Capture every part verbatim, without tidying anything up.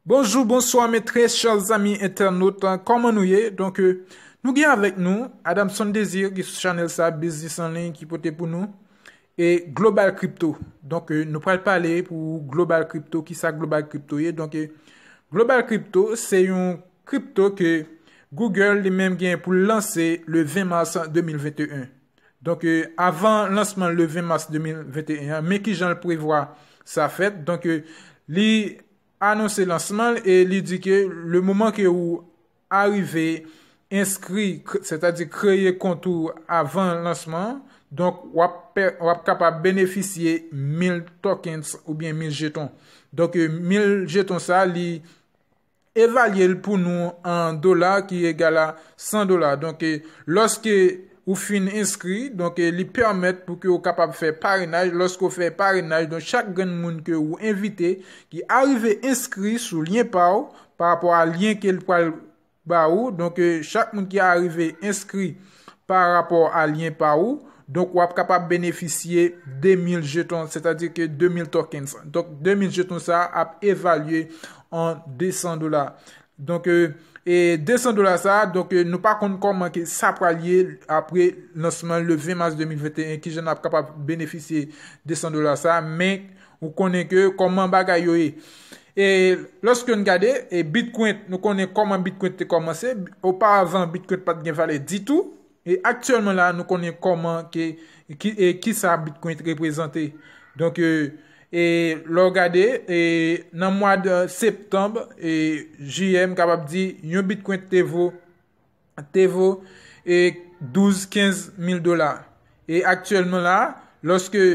Bonjou, bonswa, mes très chers amis internautes. Kòman nou ye? Donk, euh, nou gen avèk nou Adamson Désir ki sou chanèl sa, Biznis an Liy, ki pote pou nou. E Global Crypto. Donk, euh, nou pral pale pou Global Crypto, ki sa Global Crypto ye. Donk, euh, Global Crypto, se yon kripto ke Google li menm gen pou l lanse le ven mas de mil venteyen. Donk, euh, avan lansman le ven mas de mil venteyen an, men ki jan l prevwa sa fèt. Donk, euh, li anonse lansman l e li di ke le moman ke ou arive enskri, kre-, sètadi kreye kont ou avan lansman an, donk w ap pè-, w ap kapab benefisye mil tokens oubyen mil jeton. Donk, euh, mil jeton sa, li evalye l pou nou an dola ki egal a san dola. Donk, e, lòske ou fin enskri, donk, e, li pèmèt pou ke ou kapab fè parenaj. Lòske ou fè parenaj, donk, chak grenn moun ke ou envite ki arive enskri sou lyen pa w, pa rapò a lyen ke l pral ba ou, donk, e, chak moun ki arive enskri pa rapò a lyen pa ou, donk, w ap kapab benefisye de mil jeton, sètadi ke de mil tokens. Donk, de mil jeton sa a ap evalye an de san dola. Donk, e, e de san dola sa a, donk, e, nou pa konn kòman ke sa pral ye apre lansman le ven mas de mil venteyen, kijan n ap kapab benefisye de san dola sa a, men ou konnen ke kòman bagay yo ye. E lòske n gade, e Bitcoin, nou konnen kòman Bitcoin te kòmanse. Oparavan, Bitcoin pa t gen valè ditou. E aktyèlman la, nou konnen kòman ke, ki, e kisa Bitcoin reprezante. Donk, e, e lè w gade, e nan mwa de septanm, e jiyè, m kapab di, yon Bitcoin te vo, te vo, e douz, kenz mil dola. E aktyèlman la, lòske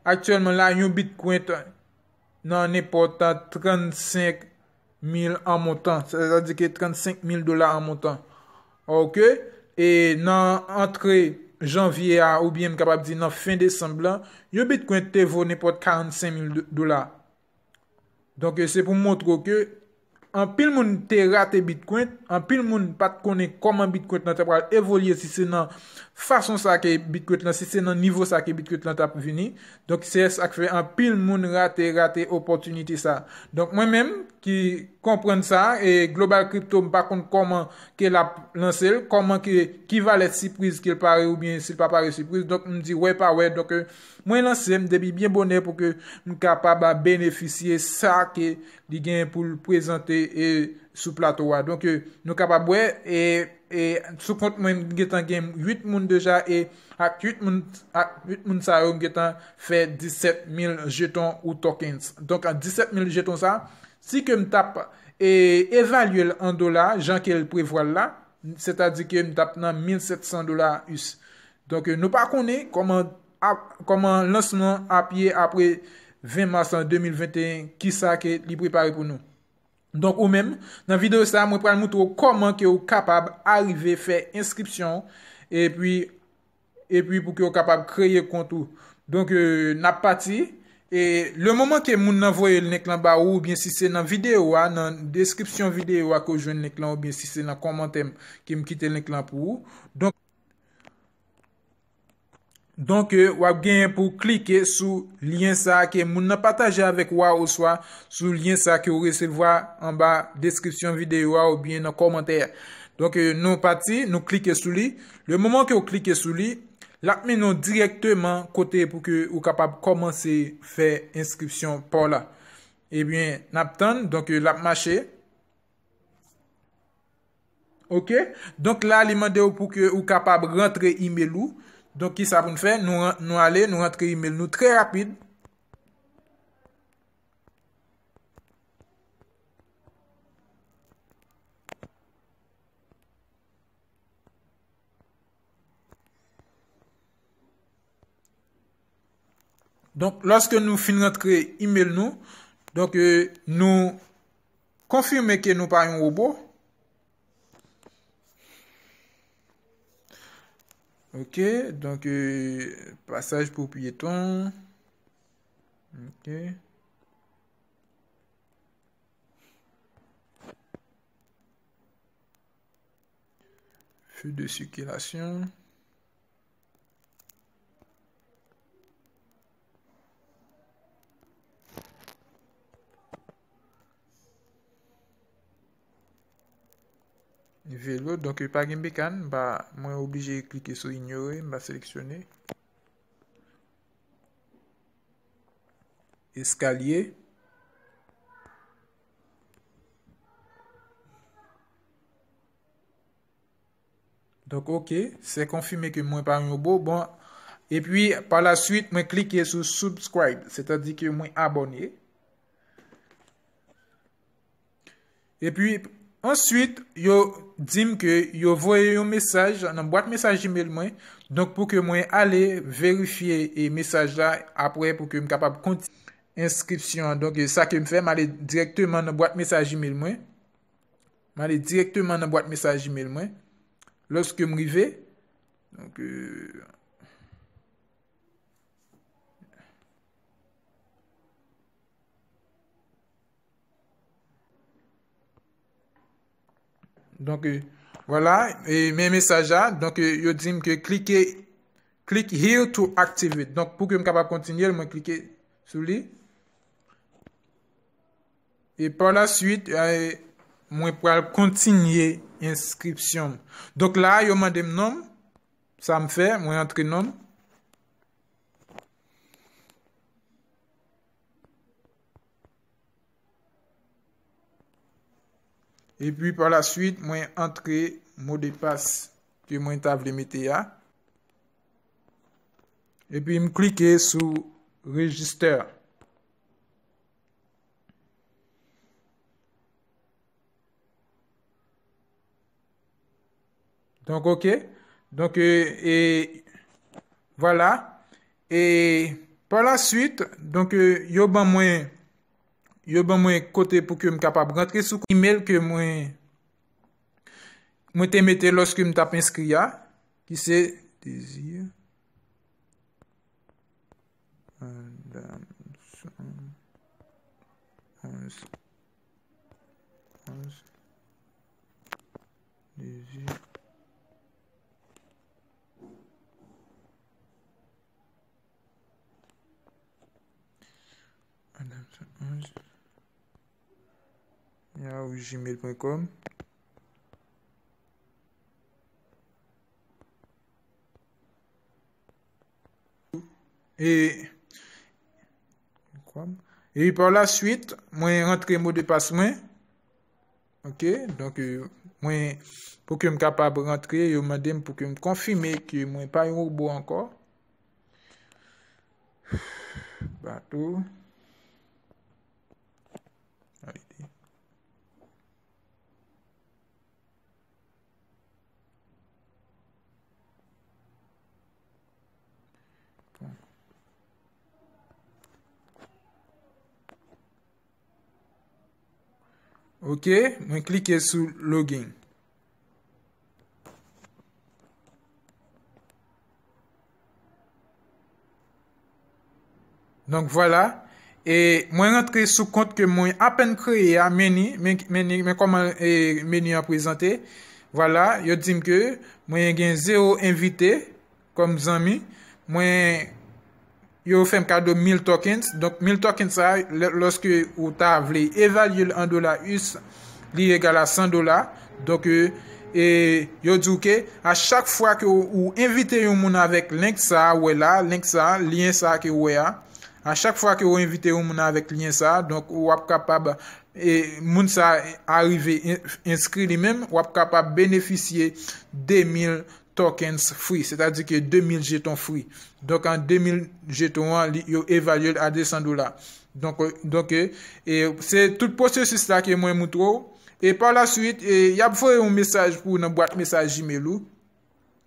aktyèlman la, yon Bitcoin nan nenpòt trannsenk mil an montan, sètadi ke trannsenk mil dola an montan. Oke? E nan antre janvye a, oubyen m kapab di nan fen desanm lan, yon Bitcoin te vo nenpòt karannsenk mil do-, dola. Donk, se pou montre w ke anpil moun te rate Bitcoin, anpil moun pa t konnen kòman Bitcoin lan ta pral evolye, si se nan fason sa ke Bitcoin lan, si se nan nivo sa ke Bitcoin lan t ap vini. Donk, se sa k fè anpil moun rate, rate opòtinite sa. Donk, mwen menm, ki konprann sa, e Global Crypto, m pa konn kòman ke l ap lanse l, kòman ke, ki valè sipriz ke l pare oubyen si l pa pare sipriz. Donk, m di wè pa wè. Donk, e, mwen lanse m depi byen bonè pou ke m kapab benefisye sa ke li gen pou l prezante, e, sou plato a. Donk, e, nou kapab wè, e, e, sou kont mwen, m gentan gen uit moun deja, e ak uit moun, ak uit moun sa yo, m gentan fè disèt mil jeton ou tokens. Donk, a disèt mil jeton sa, si ke m t ap, e, evalye l an dola, jan ke l prevwa l la, sètadi ke m t ap nan mil sèt san dola us. Donk, e, nou pa konnen kòman ap, kòman lansman ap ye apre ven mas an de mil venteyen, kisa ke li prepare pou nou. Donk, ou menm, nan videyo sa, mwen pral moutre w kòman ke ou kapab arive fè enskripsyon, epi, epi pou ke ou kapab kreye kont ou. Donk, e, n ap pati. E le moman ke moun nan voye link lan ba ou, oubyen si se nan videyo a, nan deskripsyon videyo a ke w jwenn link lan, oubyen si se nan kòmantè m ke m kite link lan pou ou. Donk, Donk, e, w ap genyen pou w klike sou lyen sa a ke moun nan pataje avèk ou a, oswa sou lyen sa a ke w resevwa anba deskripsyon videyo a oubyen nan kòmantè a. Donk, e, nou pati, nou klike sou li. Le moman ke w klike sou li, l ap mennen w dirèkteman kote pou ke ou kapab kòmanse fè enskripsyon pa w la. Ebyen, n ap tann, donk, e, l ap mache. Oke? Donk la, li mande w pou ke ou kapab rantre email ou. Donk, kisa pou n fè? Nou ran-, nou ale, nou rantre email nou trè rapid. Donk, lòske nou fin rantre email nou, donk, e, nou konfime ke nou pa yon wobo. Oke, donk, e, pasaj pou pyeton. Oke. Feu de circulation. velo. Donk, pa gen bekàn, m pa, mwen oblije klike sou inyore, m pa seleksyone. Eskalye. Donk, oke, se konfime ke mwen pa yon robot. Bon, epi, pa la swit, mwen klike sou subscribe, sètadi ke mwen abòne. Epi, answit, yo di m ke yo voye yon mesaj nan bwat mesaj email mwen. Donk, pou ke mwen ale verifye, e, mesaj la apre, pou ke m kapab kontinye enskripsyon an. Donk, e, sa ke m fè, m ale dirèkteman nan bwat mesaj email mwen. M ale dirèkteman nan bwat mesaj email mwen. Lòske m rive, donk, e, Donk, e, vwala, e, men mesaj la. Donk, e, yo di m ke klike, click here to activate. Donk, pou ke m kapab kontinye l, mwen klike sou li. E pa la swit, e, mwen pral kontinye enskripsyon m. Donk, la, yo mande m non m. Sa m fè, mwen antre non m. Epi pa la swit, mwen antre modpas ke mwen ta vle mete a. Epi m klike sou register. Donk, oke. Donk, e, e, vwala. E pa la swit, donk, e, yo ban mwen, yo ban mwen kote pou ke m kapab rantre sou email ke mwen, mwen te mete lòske m t ap enskri a, ki se Désir Adamson onze, onze, Désir Adamson onze, yahoo gmail point com. E, e pa la swit, mwen rantre modpas mwen. Oke, donk, e, mwen, pou ke m kapab rantre, yo mande m pou ke m konfime ke mwen pa yon robot ankò. Bato. Arete. Bon. Oke, mwen klike sou login. Donk, vwala. E mwen rantre sou kont ke mwen apèn kreye a, meni, men, meni, men kòman, e, meni an prezante. Vwala, yo di m ke mwen gen zewo envite kòm zanmi. Mwen, yo fè m kado mil tokens. Donk, mil tokens sa, lè, lòske ou ta vle evalye l an dola us, li egal a san dola. Donk, e, e yo di w ke a chak fwa ke ou, ou envite yon moun avèk link sa a, ou wè la, link sa a, lyen sa a ke ou wè a, a chak fwa ke ou envite yon moun avèk lyen sa a, donk, w ap kapab, e, moun sa a rive en-, enskri li menm, w ap kapab benefisye de mil tokens free, sètadi ke de mil jeton free. Donk, an de mil jeton an, li, yo evalye l a de san dola. Donk, e, donk, e, e se tout pwosesis la ke mwen moutre w. E pa la swit, e, y ap voye yon mesaj pou ou nan bwat mesaj email ou.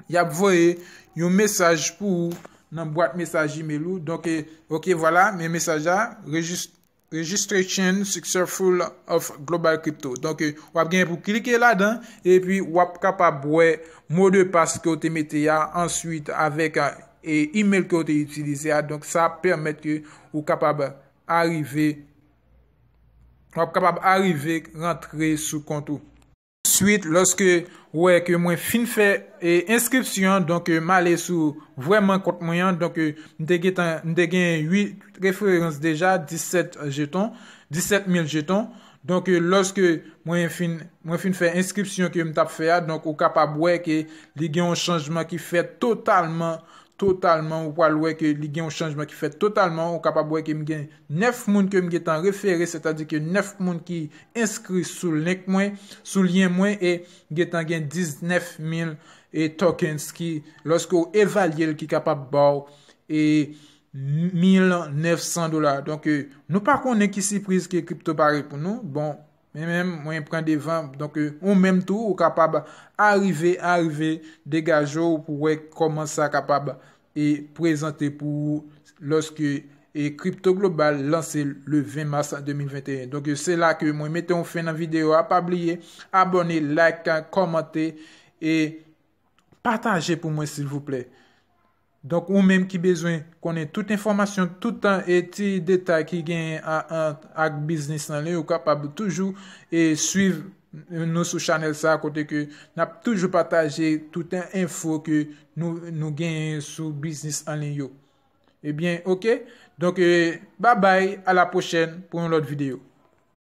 Y ap voye yon mesaj pou ou nan bwat mesaj email ou. Donk, e, oke, vwala, men mesaj la, rejis-, registration successful of Global Crypto. Donk, e, w ap gen pou klike ladan, epi w ap kapab wè modpas ke w te mete a, answit avèk, e, email ke w te itilize a. Donk, sa ap pèmèt ke ou kapab arive, w ap kapab arive rantre sou kont ou. Answit, lòske w wè ke mwen fin fè, e, enskripsyon an, donk, e, m ale sou vrèman kont mwen an, donk, e, m te gentan, m te gen uit referans deja, disèt jeton, disèt mil jeton. Donk, lòske mwen fin, mwen fin fè enskripsyon ke m t ap fè a, donk ou kapab wè ke li gen yon chanjman ki fèt totalman, totalman, ou pral wè ke li gen yon chanjman ki fèt totalman, ou kapab wè ke m gen nèf moun ke m gentan refere, sètadi ke nèf moun ki enskri sou link mwen, sou lyen mwen, e gentan gen diznèf mil e tokens ki, lòske w evalye l, ki kapab ba w e mil nèf san dola. Donk, nou pa konnen ki sipriz ke kripto pare pou nou. Bon, men menm, mwen pran devan. Donk, ou menm tou, ou kapab arive, arive degaje w pou wè kòman sa kapab e prezante pou ou lòske e kripto global lanse le ven mas de mil venteyen. Donk, se la ke mwen mete yon fen nan videyo a. Pa bliye abòne, like, kòmante e pataje pou mwen, silvouplè. Donk, ou menm ki bezwen konnen tout enfòmasyon, tout e ti detay ki genyen a- a- ak biznis an liy, ou kapab toujou e swiv nou sou chanèl sa, kote ke n ap toujou pataje tout enfo ke nou, nou genyen sou biznis an liy yo. Ebyen, oke. Donk, e, babay, a la pwochèn pou yon lòt videyo.